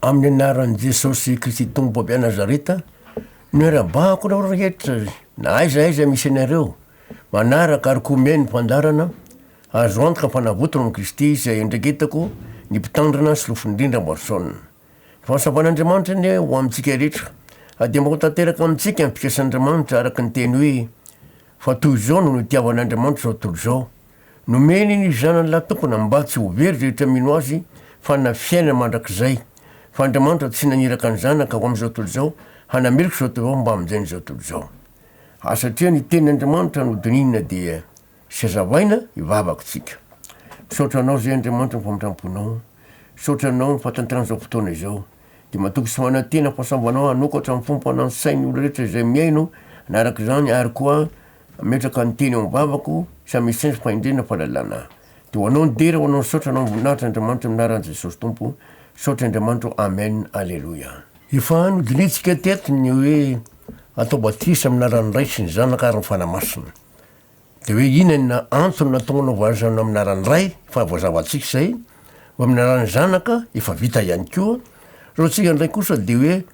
Amin'ny anaran'i Jesosy Kristy Tompo avy any Nazareta no iarabahako anareo rehetra na aiza aiza misy anareo, manaraka ary koa mihaino ny fandaharana Azo antoka fa navotana amin'i Kristy izay iandraiketako ny Mpitandrina Solofondrindra Morrison. Ny fahasoavan'Andriamanitra anie ho amintsika rehetra, ary dia mba ho tanteraka amintsika ny fikasan'Andriamanitra araka ny teny hoe, Fa toy izao no nitiavan'Andriamanitra izao tontolo izao, nomeny ny Zanany lahy-tokana mba tsy ho very izay rehetra mino Azy fa hanana fiainana mandrakizay. Fa Andriamanitra tsy naniraka ny Zanaka ho amin'izao tontolo izao hanameloka izao tontolo izao mba hamonjena izao tontolo izao. Ary satria ny tenin'Andriamanitra no dinihina dia Sy hazavaina hivavaka tsika. Misaotra Anao zay Andriamanitra ny famindramponao. Misaotra Anao ny fahatanterahana izao fotoana izao. Dia matoky sy manantena fa sambanao hanokatra ny fomba ny sain'ny olona rehetra izay mihaino hanaraka izany ary koa hametraka ny teny ao amin'ny vavako sy hamesenjy fahendrena fahalalana. Dia ho Anao ny dera ho Anao ny saotra Anao ny voninahitra Andriamanitra amin'ny anaran'i Jesosy Tompo. Misaotra Andriamanitra o Amen Aleloia. Efa nodinihintsika teto ny hoe atao batisa amin'ny anaran'ny Ray sy ny Zanaka ary ny Fanahy Masina. Dia hoe inona ny antony nahatonga anao voazana amin'ny anaran'ny Ray, efa voazavantsika izay, ho amin'ny anaran'ny Zanaka, efa vita ihany koa, izao tsika indray kosa dia hoe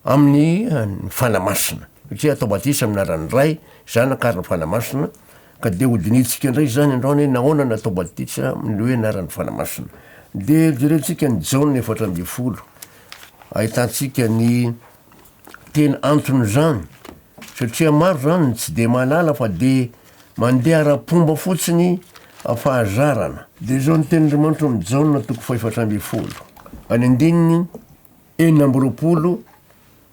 amin'ny ny Fanahy Masina, satria atao batisa amin'ny anaran'ny Ray, Zanaka ary ny Fanahy Masina, ka dia hodinihintsika indray izany androany hoe nahoana no atao batisa amin'ny hoe anaran'ny Fanahy Masina. Dia jerentsika ny Jaona 14, ahitantsika ny Tena anton'izany, satria maro zany ny tsy de mahalala fa de mandeha ara-pomba fotsiny fahazarana. De izao ny tenin'Andriamanitra ao amin'ny Jaona toko faha-14, any andininy 26,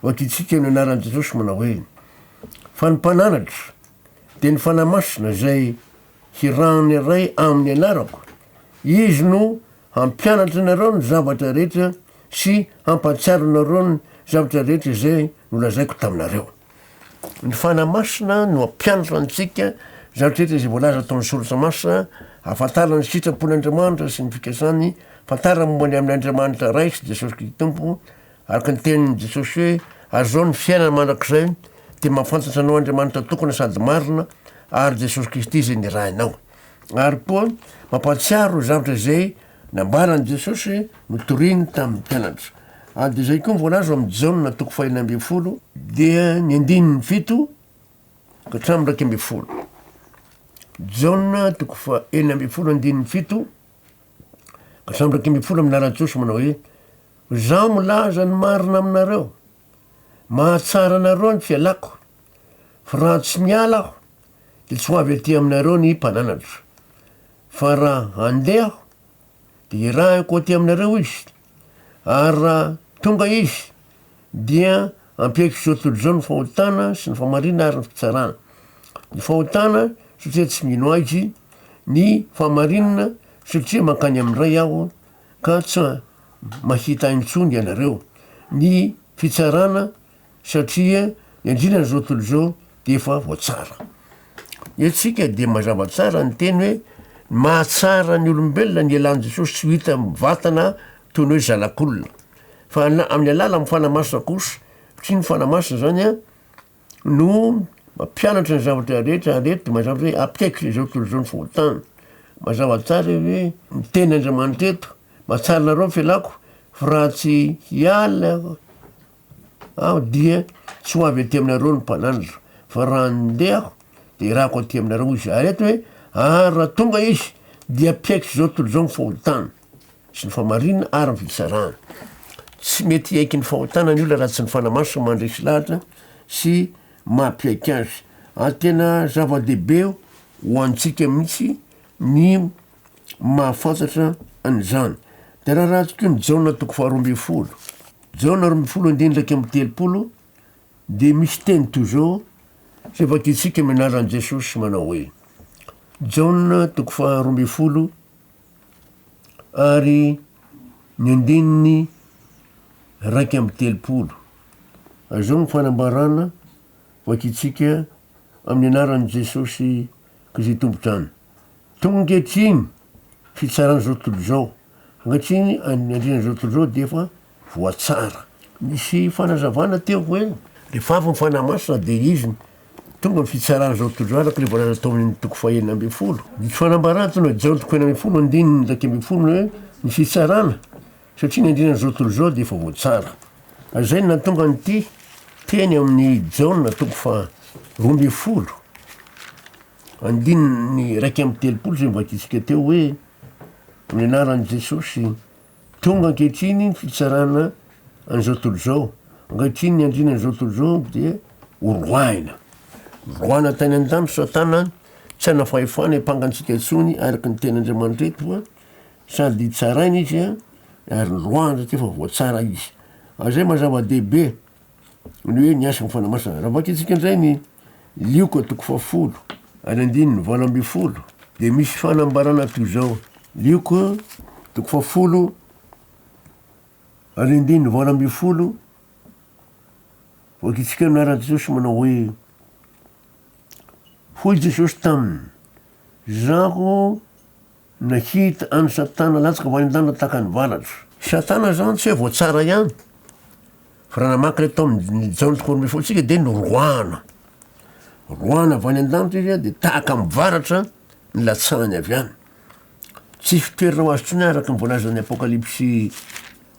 vakintsika ny anaran'i Jesosy manao hoe, Fa ny Mpananatra, dia ny Fanahy Masina izay hirahan'ny Ray amin'ny anarako, Izy no Hampianatra anareo ny zavatra rehetra sy hampahatsiaro anareo ny zavatra rehetra izay nolazaiko taminareo. Ny Fanahy Masina no hampianatra antsika ny zavatra rehetra izay voalaza tao amin'ny Soratra Masina, hahafantarana ny sitrapon'Andriamanitra sy ny fikasany, hahafantarana momba ny amin'Andriamanitra Ray sy Jesosy Kristy Tompo, araka ny tenin'i Jesosy hoe, Ary izao ny fiainana mandrakizay, dia mahafantatra anao Andriamanitra tokana sady marina, ary Jesosy Kristy izay nirahinao. Ary koa mampahatsiaro ny zavatra izay nambaran'i Jesosy notoriny tamin'ny mpianatra. Ary dia izay koa ny voalaza ao amin'ny Jaona toko fahenina ambin'ny folo, dia ny andininy 7 ka hatramin'ny 11. Jaona toko faha-16 andininy 7 ka hatramin'ny 11 amin'ny anaran'i Jesosy manao hoe, Izaho milaza ny marina aminareo, mahatsara anareo ny fialako, fa raha tsy miala aho, dia tsy ho avy aty aminareo ny mpananatra. Fa raha handeha aho, dia hirahiko aty aminareo izy, ary raha tonga izy, dia hampiaiky izao tontolo izao ny fahotana sy ny fahamarinana ary ny fitsarana. Ny fahotana, satria tsy mino ahy izy, ny fahamarinana, satria mankany amin'ny Ray aho, ka tsy mahita ahy intsony ianareo. Ny fitsarana, satria ny andrinan'izao tontolo izao dia efa voatsara. Ny antsika dia mazava tsara ny teny hoe ny mahatsara ny olombelona ny elan'i Jesosy tsy ho hita mivantana toy ny hoe zanak'olona fa amin'ny alalan'ny Fanahy Masina kosa, satria ny Fanahy Masina zany an no mampianatra ny zavatra rehetra ary eto mazava hoe ampikaiky izao tontolo izao ny fahotana. Mazava tsara hoe ny teny Andriamanitra eto, mahatsara anareo ny fialako fa raha tsy hiala Aho dia tsy ho avy aty aminareo ny mpananatra, fa raha handeha aho, dia hirahako aty aminareo izy. Ary eto hoe, ary raha tonga izy, dia hampiaiky izao tontolo izao ny fahotana, sy ny fahamarinana ary ny fitsarana. Tsy mety hiaiky ny fahotana ny olona raha tsy ny Fanahy Masina mandresy lahatra sy mampiaiky azy. Ary tena zava-dehibe ho antsika mihitsy ny mahafantatra an'izany. Dia raharahantsika koa ny Jaona toko faharoa ambin'ny folo. Jaona 12 andininy 31 dia misy teny toy izao izay vakintsika amin'ny anaran'i Jesosy manao hoe, Jaona toko faha-12 ary ny andininy 31. Ary izao ny fanambarana vakintsika amin'ny anaran'i Jesosy Kristy Tompon-trano. Tonga ankehitriny fitsaran'izao tontolo izao. Ankehitriny ny andrian'izao tontolo izao dia efa voatsara. Nisy fanazavana teo hoe rehefa avy ny Fanahy Masina dia izy no tonga ny fitsaran'izao tontolo izao araka ilay voalaza tao amin'ny toko fahenina ambin'ny folo. Ny fanambarana tao amin'ny Jaona toko fahenina ambin'ny folo andininy 11 hoe ny fitsarana. Satria ny andrianan'izao tontolo izao dia efa voatsara. Ary izay no nahatonga an'ity teny amin'ny Jaona toko faha 12, andininy 31 izay novakintsika teo hoe, Amin'ny anaran'i Jesosy, tonga ankehitriny ny fitsarana an'izao tontolo izao, ankehitriny ny andrianan'izao tontolo izao dia horoahina. Roahina tany an-danitra Satana, tsy hanana fahefana hiampanga antsika intsony araka ny tenin'Andriamanitra eto fa sady tsaraina izy ary noroahina satria efa voatsara izy. Ary izay maha zava-dehibe ny hoe ny asan'ny Fanahy Masina. Raha vakintsika indray ny Lioka toko fahafolo ary andininy 18 dia misy fanambarana toy izao, Lioka toko fahafolo ary andininy 18, vakintsika ny anaran'i Jesosy manao hoe, Hoy Jesosy taminy, Izaho Nahita an'i Satana latsaka avy any an-danitra tahaka ny varatra. Satana izany tsy hoe voatsara ihany, fa raha namaky ilay tao amin'ny Jaona toko 12 tsika dia noroahana. Roahana avy any an-danitra izy dia tahaka ny varatra nilatsahany avy any. Tsy fitoerana ho azy intsony araka ny voalazan'ny Apokalypsy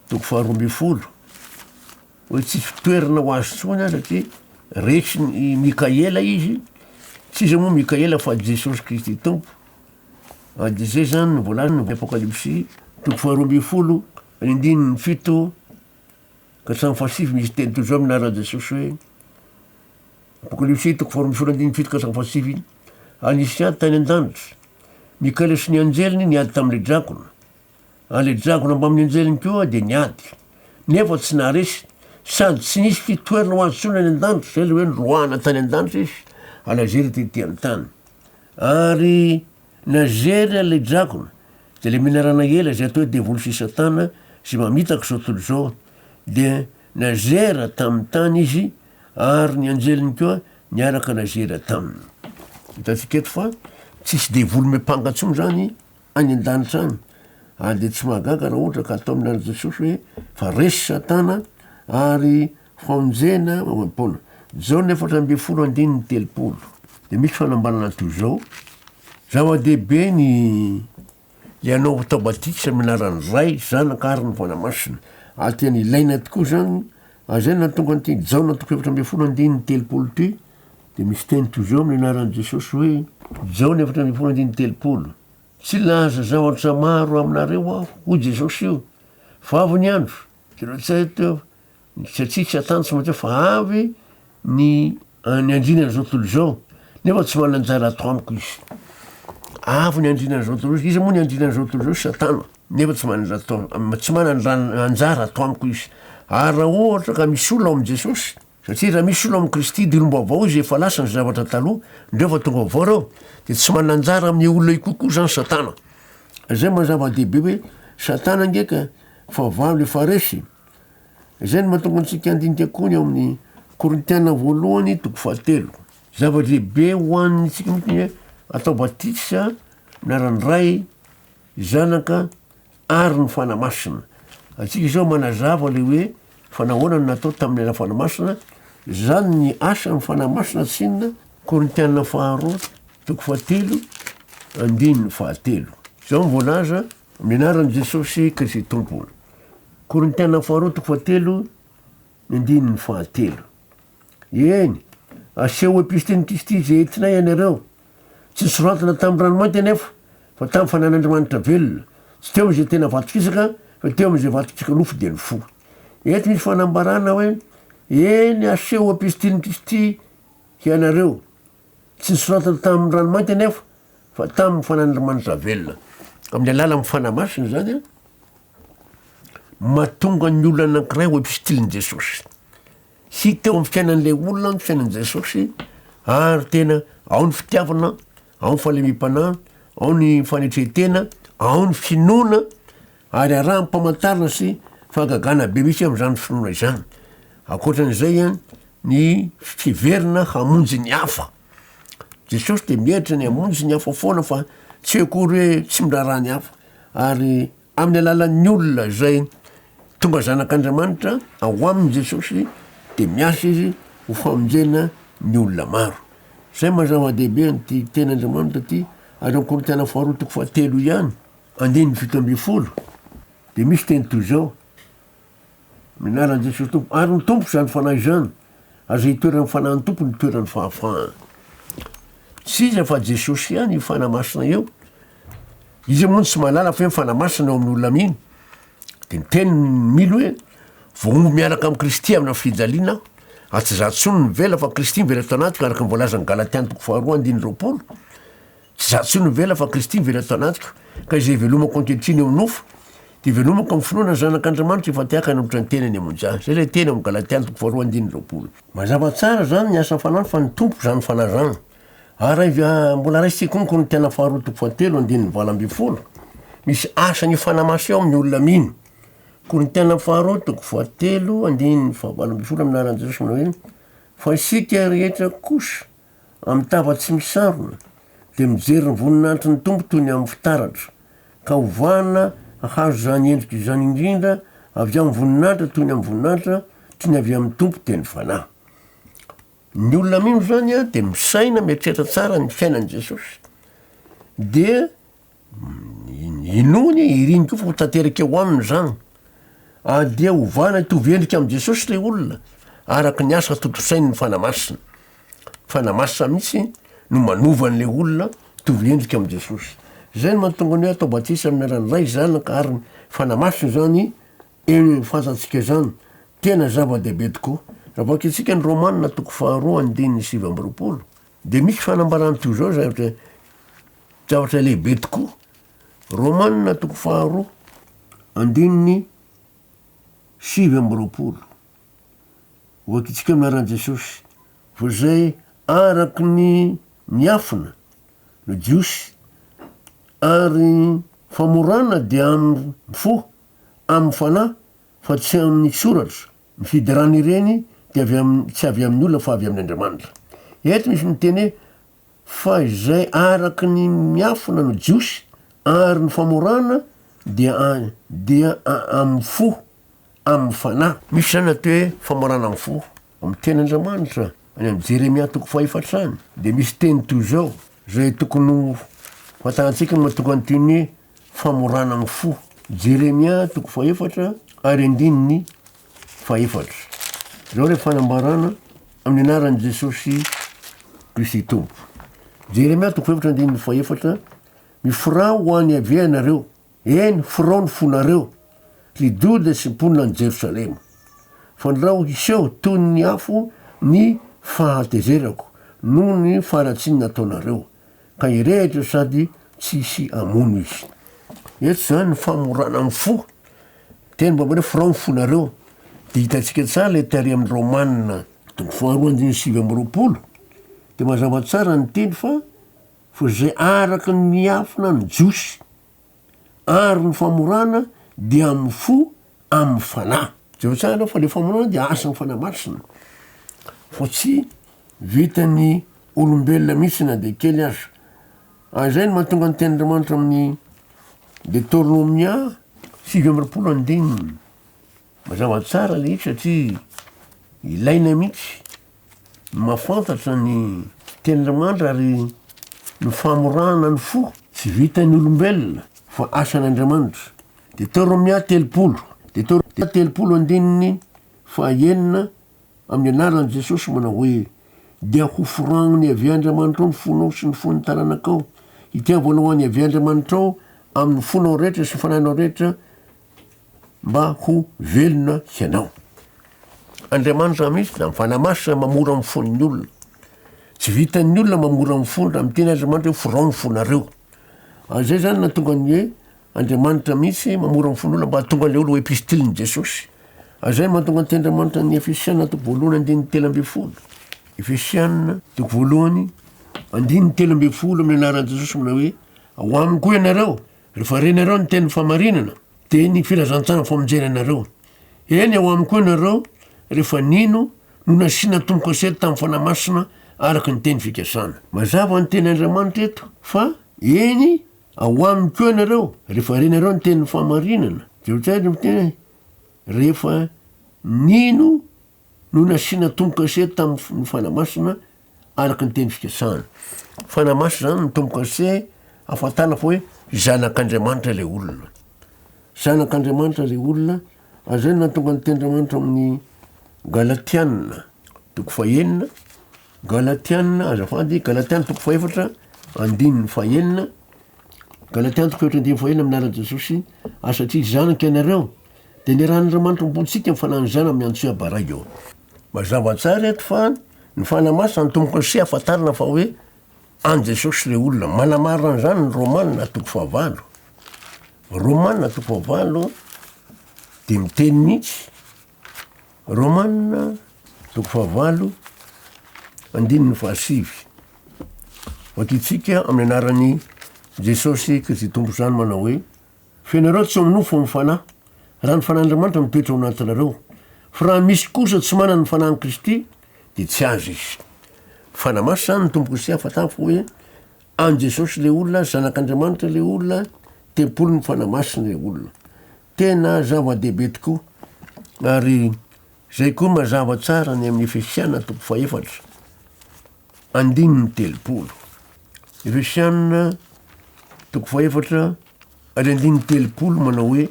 toko faharoa ambin'ny folo hoe tsy fitoerana ho azy intsony aho satria resin'i Mikaela izy, tsy iza moa Mikaela fa Jesosy Kristy Tompo. Ary dia izay izany no voalazan'ny Apokalypsy toko faharoa ambin'ny folo andininy fito ka hatramin'ny fahasivy misy teny toy izao amin'ny anaran'i Jesosy hoe Apokalypsy toko faharoa ambin'ny folo andininy fito ka hatramin'ny fahasivy ary nisy ady tany an-danitra. Mikaela sy ny anjeliny niady tamin'ilay dragona. Ary ilay dragona mbamin'ny anjeliny koa dia niady, nefa tsy naharesy, sady tsy nisy fitoerana ho azy intsony any an-danitra, izay ilay hoe noroahana tany an-danitra izy, ary nazery tetỳ an-tany. Ary nazery ilay dragona, dia ilay menarana ela izay atao hoe devoly sy Satana, izay mamitaka izao tontolo izao, dia nazera tamin'ny tany izy, ary ny anjeliny koa niaraka nazera taminy. Hitantsika eto fa tsisy devoly miampanga intsony izany any an-danitra any, ary dia tsy mahagaga raha ohatra ka atao amin'ny anaran'i Jesosy hoe fa resy Satana ary famonjena maimaimpoana. Jaona 14 andininy 30 dia misy fanambarana toy izao, zava-dehibe ny ianao atao batisa amin'ny anaran'ny Ray, Zanaka ary ny Fanahy Masina, ary tena ilaina tokoa izany, ary izay no nahatonga an'ity Jaona toko 14 andininy 30 ity, dia misy teny toy izao amin'ny anaran'i Jesosy hoe, Jaona 14 andininy 30, Tsy hilaza zavatra maro aminareo aho, hoy Jesosy io, fa avy ny andro, jereo tsara eto, satria Satana tsy maintsy fa avy ny ny andrinan'izao tontolo izao, nefa tsy manana anjara ato amiko izy. Avy ny andrinan'izao tontolo izao, iza moa ny andrinan'izao tontolo izao? Satana, nefa tsy manana atao, tsy manana anjara ato amiko izy. Ary raha ohatra ka misy olona ao amin'i Jesosy, Satria raha misy olona ao amin'i Kristy dia olom-baovao izy, efa lasa ny zavatra taloha, indreo fa tonga vaovao ireo, dia tsy manana anjara amin'io olona io kokoa izany Satana. Izay maha zava-dehibe hoe Satana ange ka fahavalo efa resy. Izay no mahatonga antsika handinika koa ny ao amin'ny Korintiana voalohany toko fahatelo. Zava-dehibe ho antsika mihitsy ny hoe atao batisa amin'ny anaran'ny Ray, Zanaka ary ny Fanahy Masina. Antsika izao manazava ilay hoe fa nahoana no natao tamin'ny alalan'ny Fanahy Masina, izany ny asan'ny Fanahy Masina tsy inona, Korintiana faharoa toko fahatelo andininy fahatelo. Izao no voalaza, amin'ny anaran'i Jesosy Kristy Tompo. Korintiana faharoa toko fahatelo andininy fahatelo. Eny, aseho ho epistilin'i Kristy izay entinay ianareo. Tsy nosoratana tamin'ny ranomainty anefa, fa tamin'ny fanan'Andriamanitra velona. Tsy teo amin'izay tena vatokisaka, fa teo amin'izay vatokisaka nofo dia ny fo. Eto misy fanambarana hoe, Eny, aseho ho epistilin'i Kristy hianareo. Tsy nosoratana tamin'ny ranomainty anefa, fa tamin'ny fanan'Andriamanitra velona. Amin'ny alalan'ny Fanahy Masina izany, mahatonga ny olona anankiray ho epistilin'i Jesosy. Hita eo amin'ny fiainan'ilay olona ny fiainan'i Jesosy ary tena ao ny fitiavana, ao ny fahalemem-panahy, ao ny fanetren-tena, ao ny finoana ary araham-pamantarana sy fahagagana be mihitsy amin'izany finoana izany. Ankoatran'izay ny fiverina hamonjy ny hafa. Jesosy dia mihevitra ny hamonjy ny hafa foana fa tsy hoe akory hoe tsy miraharaha ny hafa ary Amin'ny alalan'ny olona izay tonga zanak'Andriamanitra ao aminy Jesosy dia miasa Izy ho famonjena ny olona maro. Izay maha zava-dehibe an'ity tenin'Andriamanitra ity, ary ao Korintiana faharoa toko fahatelo ihany, andininy 17. Dia misy teny toy izao, Amin'ny anaran'i Jesosy Tompo, ary ny Tompo izany Fanahy izany, ary izay itoeran'ny Fanahin'ny Tompo no itoeran'ny fahafahana. Tsy iza fa Jesosy ihany io Fanahy Masina io. Iza moa no tsy mahalala fa hoe ny Fanahy Masina ao amin'ny olona mino? Dia miteny ny mino hoe, voahombo miaraka amin'i Kristy amina fijaliana aho, ary tsy izaho intsony no mivela fa Kristy mivela ato anatiko, araka ny voalazan'ny Galatiana toko faharoa andininy 20. Tsy izaho intsony no mivela fa Kristy mivela ato anatiko, ka izay ivelomako ankehitriny eo amin'ny nofo, dia ivelomako amin'ny finoana ny Zanak'Andriamanitra efa tiako hanolotra ny tenany hamonjy ahy. Izay ilay teny ao amin'ny Galatiana toko faharoa andininy 20. Mazava tsara izany ny asan'ny Fanahy fa ny Tompo izany Fanahy izany. Ary raha mbola raisintsika koa ny Korintiana faharoa toko fahatelo andininy 18, misy asan'io Fanahy Masina io amin'ny olona mino. Korintiana faharoa toko fahatelo andininy fahavalo ambin'ny folo amin'ny anaran'i Jesosy manao hoe, Fa isika rehetra kosa, amin'ny tava tsy misarona, dia mijery ny voninahitry ny Tompo toy ny amin'ny fitaratra, ka hovahana hahazo izany endrika izany indrindra avy amin'ny voninahitra toy ny amin'ny voninahitra toy ny avy amin'ny Tompo dia ny Fanahy. Ny olona mino izany dia misaina, mieritreritra tsara ny fiainan'i Jesosy, dia Inoany, iriny koa fa ho tanteraka eo aminy izany. Ary dia hovana hitovy endrika amin'i Jesosy ilay olona, araka ny asa tontosain'ny Fanahy Masina. Fanahy Masina mihitsy no manova an'ilay olona hitovy endrika amin'i Jesosy. Izay no mahatonga ny hoe atao batisa amin'ny anaran'ny Ray, Zanaka ary ny Fanahy Masina izany, eny fantatsika izany, tena zava-dehibe tokoa. Raha vakintsika ny Romana toko faharoa andininy 29, dia misy fanambarana toy izao zavatra Zavatra lehibe tokoa. Romana toko faharoa andininy 29. Hovakintsika amin'ny anaran'i Jesosy. Fa izay araka ny miafina no Jiosy, ary famorana dia amin'ny fo, amin'ny fanahy, fa tsy amin'ny soratra. Ny fiderana ireny dia avy amin'ny, tsy avy amin'ny olona fa avy amin' Andriamanitra. Eto misy miteny hoe Fa izay araka ny miafina no Jiosy, ary ny famorana dia dia amin'ny fo, amin'ny fanahy. Misy izany atao hoe famorana amin'ny fo. Amin'ny tenin'Andriamanitra, any amin'ny Jeremia toko fahefatra any, dia misy teny toy izao, izay tokony ho fantarantsika ny mahatonga ny teny hoe famorana amin'ny fo. Jeremia toko fahefatra ary andininy fahefatra. Izao ilay fanambarana amin'ny anaran'i Jesosy Kristy Tompo. Jeremia toko fahefatra andininy fahefatra, Mifirao ho an'i Yaveh ianareo, eny, firao ny fonareo, ry Joda sy mponina any Jerosalema. Fandrao hiseho toy ny afo ny fahatezerako noho ny faharatsiany nataonareo, ka hirehitra sady tsy hisy hamono izy. Eto izany ny famorana ny fo, teny mba hoe firao ny fonareo, dia hitantsika tsara ilay tary amin'ny Romana toko faharoa andininy 29, dia mazava tsara ny teny fa fa izay araka ny miafina ny Jiosy ary ny famorana dia amin'ny fo amin'ny fanahy. Jereo tsara ianao fa le famorana dia asan'ny Fanahy Masina fa tsy vitan'ny olombelona mihitsy na dia kely aza. Ary izay no mahatonga ny tenin'Andriamanitra amin'ny Deoteronomia 29 andininy. Mazava tsara le izy satria ilaina mihitsy ny mahafantatra ny tenin'Andriamanitra ary ny famorana ny fo tsy vitan'ny olombelona fa asan'Andriamanitra. Deoteronomia 30, Deoteronomia 30 andininy fahaenina amin'ny anaran'i Jesosy manao hoe, Dia ho foragniny avy Andriamanitrao ny fonao sy ny fon'ny taranakao, hitiavanao an'i Yaveh Andriamanitrao amin'ny fonao rehetra sy ny fanahinao rehetra, mba ho velona hianao. Andriamanitra mihitsy na ny Fanahy Masina mamora ny fon'ny olona. Tsy vitan'ny olona mamora ny fony raha miteny Andriamanitra hoe forao ny fonareo. Ary izay zany nahatonga ny hoe Andriamanitra mihitsy mamora ny fon'olona mba hahatonga an'ilay olona ho epistilin'i Jesosy. Ary izay no mahatonga ny tenin'Andriamanitra ny Efesiana toko voalohany andininy 13. Efesiana toko voalohany andininy 13 amin'ny anaran'i Jesosy manao hoe ao aminy koa ianareo rehefa renareo ny tenin'ny fahamarinana dia ny filazantsaran'ny famonjena anareo. Eny ao aminy koa ianareo rehefa nino no nasiana tombo-kase tamin'ny Fanahy Masina araka ny teny fikasana. Mazava ny tenin'Andriamanitra eto fa eny Ao aminy koa ianareo, rehefa renareo ny tenin'ny fahamarinana. Jereo tsara ny miteny hoe, rehefa nino no nasiana tombo-kase tamin'ny Fanahy Masina araka ny teny fikasana. Fanahy Masina izany ny tombo-kase ahafantarana fa hoe zanak'Andriamanitra ilay olona. Zanak'Andriamanitra ilay olona, ary izay no nahatonga ny tenin'Andriamanitra ao amin'ny Galatiana toko fahenina, Galatiana azafady, Galatiana toko fahefatra andininy fahenina, Galatiana toko fahefatra andininy fahenina amin'ny anaran'i Jesosy, ary satria zanaka ianareo, dia niarahan'Andriamanitra am-pontsika ny fanahin'ny Zanany miantso hoe Aba Ray ô. Mazava tsara eto fa ny Fanahy Masina no tombo-kase ahafantarana fa hoe an'i Jesosy ilay olona. Manamarina an'izany ny Romana toko fahavalo. Romana toko fahavalo dia miteny mihitsy. Romana toko fahavalo andininy fahasivy. Vakintsika amin'ny anaran'i Jesosy Kristy Tompo izany manao hoe, Fa ianareo tsy ao amin'ny nofo fa ao amin'ny fanahy, raha ny Fanahin'Andriamanitra mitoetra ao anatinareo. Fa raha misy kosa tsy manana ny Fanahin'i Kristy, dia tsy azy izy. Fanahy Masina izany ny Tompo Kristy ahafantarana fa hoe an'i Jesosy ilay olona, Zanak'Andriamanitra ilay olona, tempolin'ny Fanahy Masina ilay olona. Tena zava-dehibe tokoa. Ary izay koa mazava tsara ny amin'ny Efesiana toko fahefatra, andininy 30. Efesiana toko fahefatra ary andininy 30 manao hoe,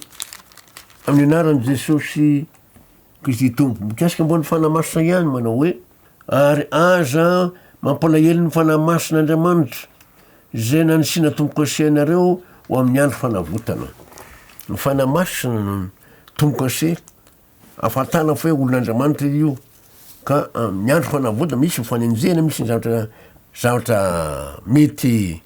Amin'ny anaran'i Jesosy Kristy Tompo. Mikasika ambony Fanahy Masina ihany manao hoe, Ary aza mampalahelo ny Fanahy Masin'Andriamanitra, izay nanisiana tombo-kase anareo ho amin'ny andro fanavotana. Ny Fanahy Masina no tombo-kase ahafantarana fa hoe olon'Andriamanitra io, ka amin'ny andro fanavotana misy ny fanenjehana, misy ny zavatra zavatra mety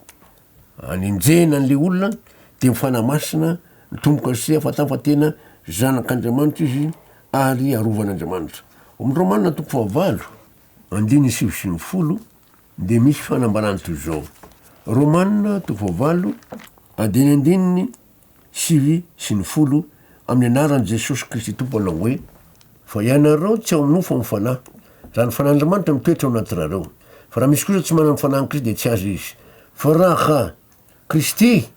anenjehina an'le olona, de ny Fanahy Masina ny tombo-kase ahafantarana fa tena zanak'Andriamanitra izy ary arovan'Andriamanitra. Ao amin'ny Romana toko fahavalo, andininy 19, dia misy fanambarana toy izao, Romana toko fahavalo, andininy andininy 19, Amin'ny anaran'i Jesosy Kristy Tompo hanao hoe, Fa ianareo tsy ao amin'ny nofo amin'ny fanahy, raha ny Fanahin'Andriamanitra mitoetra ao anatinareo. Fa raha misy kosa tsy manana ny Fanahin'i Kristy dia tsy azy izy. Fa raha Kristy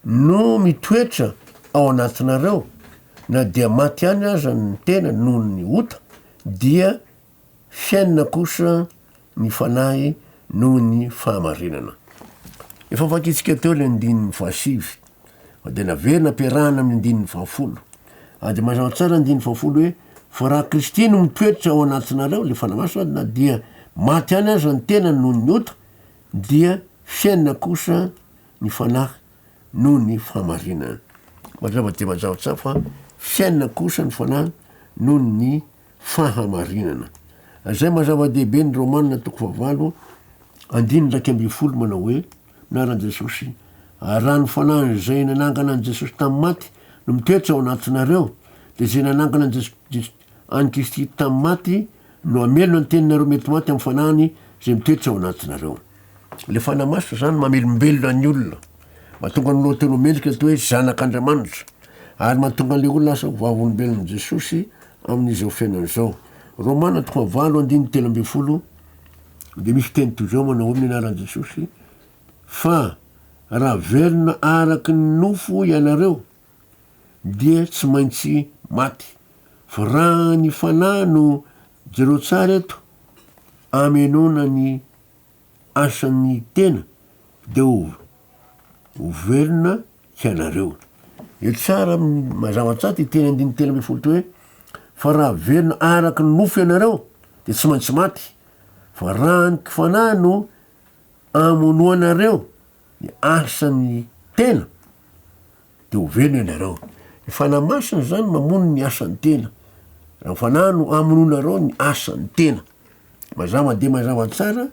no mitoetra ao anatinareo, na dia maty ihany aza ny tena noho ny ota, dia fiainana kosa ny fanahy noho ny fahamarinana. Efa vakintsika teo ilay andininy fahasivy, fa dia naverina ampiarahana amin'ny andininy fahafolo. Ary dia mazava tsara andininy fahafolo hoe, fa raha Kristy no mitoetra ao anatinareo, ilay Fanahy Masina, na dia maty ihany aza ny tenany noho ny ota, dia fiainana kosa ny fanahy noho ny fahamarinana. Mazava dia mazava tsara fa fiainana kosa ny fanahy noho ny fahamarinana. Izay maha zava-dehibe ny Romana toko fahavalo andininy 11 manao hoe, Anaran'i Jesosy, ary raha ny fanahin' izay nanangana an'i Jesosy tamin'ny maty no mitoetra ao anatinareo, dia izay nanangana an'i Jes- an'i Kristy tamin'ny maty no hamelona ny teninareo mety maty amin'ny fanahiny izay mitoetra ao anatinareo. Ilay Fanahy Masina izany mamelombelona ny olona, mahatonga ny olona tena ho mendrika atao hoe zanak'Andriamanitra, ary mahatonga an'ilay olona lasa ho vavolombelon'i Jesosy amin'izao fiainana izao. Romana toko fahavalo andininy 13 dia misy teny toy izao manao hoe amin'ny anaran'i Jesosy, Fa raha velona araka ny nofo ianareo, dia tsy maintsy maty. Fa raha ny fanahy no jereo tsara eto, amenoana ny asan'ny tena dia ho ho velona hianareo. Eo tsara mazava tsara ty teny andininy 13 ty hoe, fa raha velona araka ny nofo ianareo dia tsy maintsy maty, fa raha ny fanahy no amonoanareo ny asan'ny tena dia ho velona ianareo. Ny Fanahy Masina izany mamono ny asan'ny tena. Raha ny Fanahy no amonoanareo ny asan'ny tena. Mazava dia mazava tsara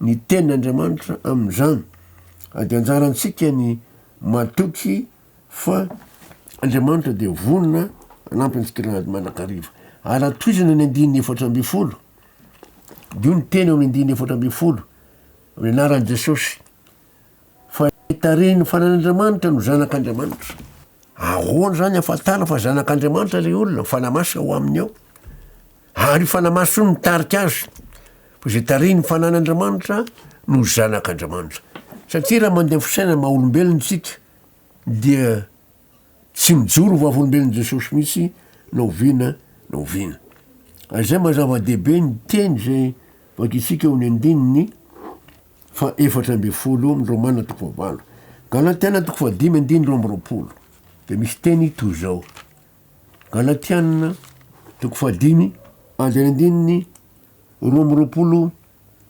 ny tenin'Andriamanitra amin'izany. Ary dia anjarantsika ny matoky fa Andriamanitra dia vonona hanampy antsika mandrakariva. Ary raha tohizana ny andininy 14, dia io ny teny eo amin'ny andininy 14, amin'ny anaran'i Jesosy. Fa tarihin'ny Fanahin'Andriamanitra no zanak'Andriamanitra. Ahoana izany ahafantarana fa zanak'Andriamanitra ilay olona? Ny Fanahy Masina ao aminy ao. Ary io Fanahy Masina io no mitarika azy. Fa izay tarihin'ny Fanahin'Andriamanitra no zanak'Andriamanitra. Satria raha mandeha amin'ny fisainana maha olombelona isika dia tsy mijoro ho vavolombelon'i Jesosy mihitsy na oviana na oviana. Ary izay maha zava-dehibe ny teny izay vakintsika eo amin'ny andininy faha 14 amin'ny Romana toko fahavalo. Galatiana toko fahadimy andininy 22. dia misy teny toy izao, Galatiana toko fahadimy andinindininy 22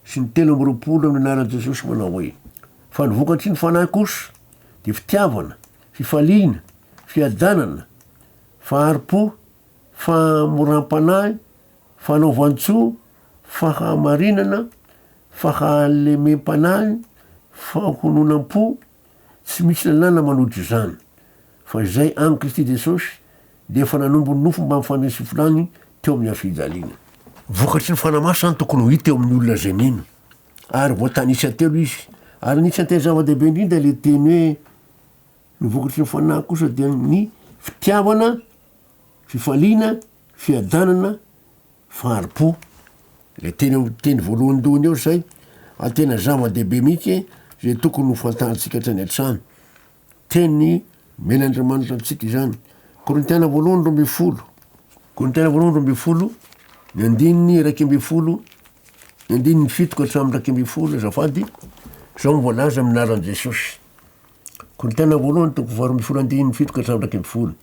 sy ny 23 amin'ny anaran'i Jesosy manao hoe, Fa ny vokatry ny Fanahy kosa dia fitiavana, fifaliana, fiadanana, fahari-po, fahamoram-panahy, fanaovan-tsoa, fahamarinana, fahalemem-panahy, fahononam-po, tsy misy lalàna manohitra izany, fa izay amin'i Kristy Jesosy dia efa nanombo ny nofo mbamin'ny faniriany sy filany teo amin'ny hazo fijaliana. Vokatry ny Fanahy Masina izany tokony ho hita eo amin'ny olona izay mino. Ary voatanisa telo izy. Ary anisan'ny tena zava-dehibe indrindra ilay teny hoe ny vokatry ny Fanahy kosa dia ny fitiavana, fifaliana, fiadanana, fahari-po. Ilay teny eo teny voalohandohany eo izay, ary tena zava-dehibe mihitsy izay tokony ho fantarintsika hatrany hatrany. Teny omen'Andriamanitra antsika izany. Korintiana voalohany 12. Korintiana voalohany 12, ny andininy 11, ny andininy 7 ka hatramin'ny 11, azafady, izao no voalaza amin'ny anaran'i Jesosy. Korintiana voalohany toko faha 12 andininy 7 ka hatramin'ny 11.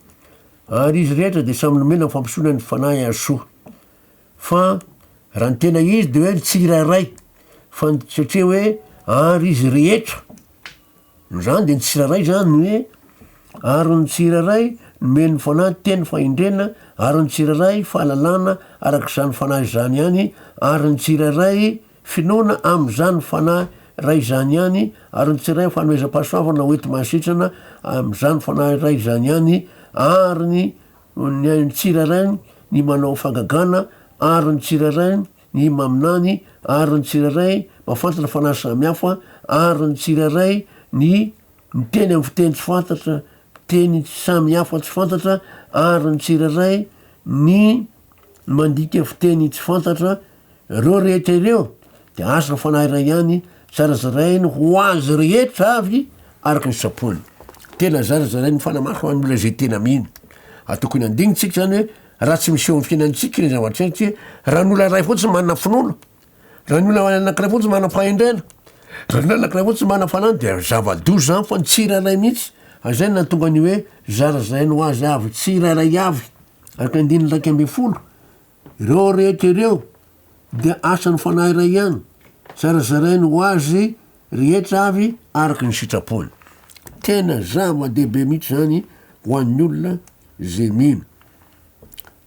Ary izy rehetra dia samy nomena ny fampisoana ny Fanahy hahasoa. Fa raha ny tena izy dia hoe ny tsirairay, fa ny satria hoe ary izy rehetra, izany dia ny tsirairay zany ny hoe ary ny tsirairay nomen'ny Fanahy teny fahendrena, ary ny tsirairay fahalalana araka izany Fanahy izany ihany, ary ny tsirairay Finoana amin'izany Fanahy iray izany ihany, ary ny tsirairay fanomezam-pahasoavana ho enti-mahasitrana amin'izany Fanahy iray izany ihany, ary ny ny tsirairay ny manao fahagagana, ary ny tsirairay ny maminany, ary ny tsirairay mahafantatra fanahy samihafa, ary ny tsirairay ny miteny amin'ny fiteny tsy fantatra, fiteny samihafa tsy fantatra, ary ny tsirairay ny mandika fiteny tsy fantatra, Ireo rehetra ireo dia asa fanahy iray ihany, zarazarainy ho azy rehetra avy araka ny sitrapony. Tena zarazarain'ny Fanahy Masina ho an'ny olona izay tena mino. Ary tokony handinitsika izany hoe raha tsy miseho amin'ny fiainantsika ny zavatra izany, raha ny olona iray fotsiny manana finoana, raha ny olona anankiray fotsiny manana fahendrena, raha ny olona anankiray fotsiny manana fanahy dia zava-doza izany fa ny tsirairay mihitsy. Ary izay no nahatonga ny hoe zarazarainy ho azy avy tsirairay avy araka ny andininy 11. Ireo rehetra ireo dia asan'ny Fanahy iray ihany, zarazarainy ho azy rehetra avy araka ny sitrapony. Tena zava-dehibe mihitsy izany ho an'ny olona izay mino.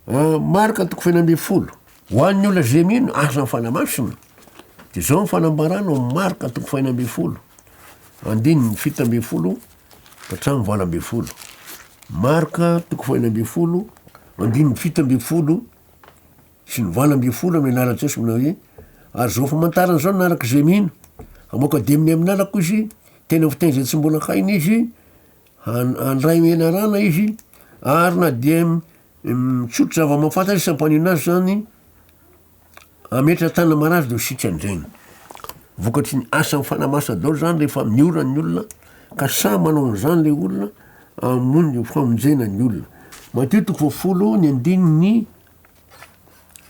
Marka toko fahenina ambin'ny folo. Ho an'ny olona izay mino asan'ny Fanahy Masina, dia izao ny fanambarana ao amin'ny Marka toko fahenina ambin'ny folo, andininy 17 ka hatramin'ny 18. Marka toko fahenina ambin'ny folo, andininy 17 sy ny 18 amin'ny anaran'i Jesosy manao hoe, Ary izao famantarana izao no araka izay mino, hamoaka demony amin'ny anarako izy, teny amin'ny fiteny izay tsy mbola hainy izy, han- handray menarana izy, ary na dia misotro zava-mahafaty aza izy, tsy hampaninona azy izany, Hametra-tanana marary dia ho sitrany ireny. Vokatry ny asan'ny Fanahy Masina daholo izany rehefa miora ny olona ka samy manao an'izany ilay olona hamonjy famonjena ny olona. Matio toko fahafolo ny andininy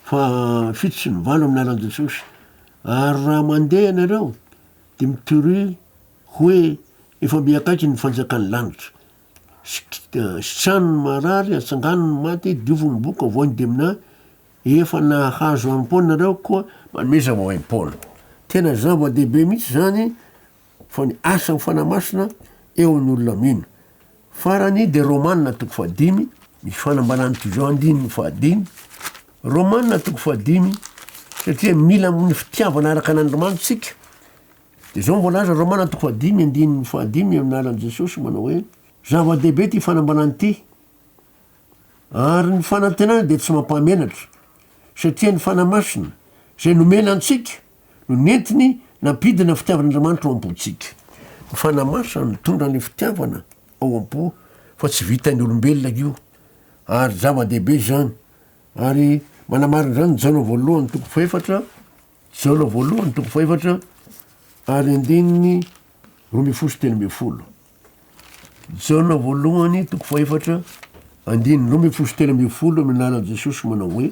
fahafito sy ny valo amin'ny anaran'i Jesosy. Ary raha mandeha ianareo dia mitoria hoe efa miha akaiky ny fanjakan'ny lanitra. Sitrano ny marary, atsangano ny maty, diovy ny boka, voay ny demona, Efa nahazo hanim-poana nareo koa manomeza maimaim-poana. Tena zava-dehibe mihitsy izany fa ny asan'ny Fanahy Masina eo amin'ny olona mino. Farany dia Romana toko fahadimy, misy fanambarana toy izao andininy fahadimy. Romana toko fahadimy, satria mila ny fitiavana araka an'Andriamanitra isika. Dia izao no voalaza Romana toko fahadimy andininy fahadimy amin'ny anaran'i Jesosy manao hoe, zava-dehibe ity fanambarana ity, Ary ny fanantenana dia tsy mampahamenatra, satria ny Fanahy Masina, izay nomena antsika, no nentiny nampidina ny fitiavan'Andriamanitra ao am-pontsika. Ny Fanahy Masina no mitondra ny fitiavana ao am-po, fa tsy vitan'ny olombelona io. Ary zava-dehibe izany. Ary manamarina izany ny Jaona voalohany toko fahefatra, Jaona voalohany toko fahefatra ary andininy 12 sy 13. Jaona voalohany toko fahefatra andininy 12 sy 13 amin'ny anaran'i Jesosy manao hoe,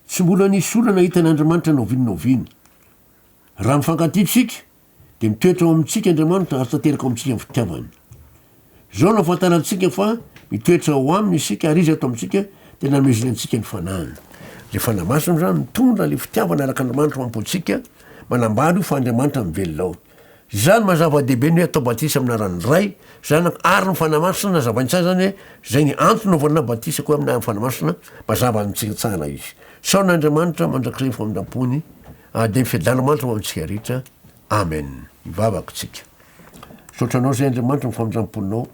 Tsy mbola nisy olona nahita an'Andriamanitra na oviana na oviana. Raha mifankatia isika, dia mitoetra ao amintsika Andriamanitra ary tanteraka ao amintsika ny fitiavany. Izao no ahafantarantsika fa. Mitoetra ao Aminy isika ary Izy ato amintsika dia nanomezany antsika ny Fanahiny. Ilay Fanahy Masina izany mitondra ilay fitiavana araka Andriamanitra ao am-pontsika, manambara io fa Andriamanitra mivelona ao. Izany maha zava-dehibe ny hoe atao batisa amin'ny anaran'ny Ray, Zanaka ary ny Fanahy Masina, nazavainy tsara izany hoe izay ny antony naovana batisa koa amin'ny anaran'ny Fanahy Masina, mazava amintsika tsara izy. Isaorana Andriamanitra mandrakizay ny famindram-pony ary dia ny fiadan'Andriamanitra ho amintsika rehetra. Amen. Hivavaka tsika. Misaotra anao izay Andriamanitra ny famindram-ponao,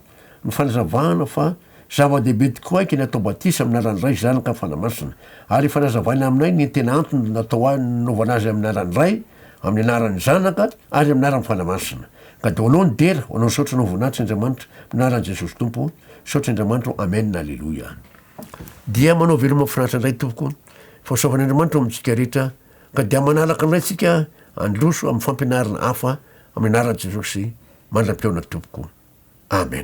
ny fanazavana fa zava-dehibe tokoa aiky ny atao batisa amin'ny anaran'ny Ray, Zanaka, Fanahy Masina. Ary efa nazavaina aminay ny tena antony natao ahy nanaovana azy amin'ny anaran'ny Ray, amin'ny anaran'ny Zanaka, ary amin'ny anaran'ny Fanahy Masina. Ka dia ho anao ny dera, ho anao ny saotra, ho anao ny voninahitra Andriamanitra, amin'ny anaran'i Jesosy Tompo. Misaotra Andriamanitra o, Amen, Aleloia. Dia manao veloma finaritra indray tompoko, fahasoavan'Andriamanitra ho amintsika rehetra, ka dia manaraka indray tsika handroso amin'ny fampianarana hafa amin'ny anaran'i Jesosy mandra-pihaona tompoko. Amen.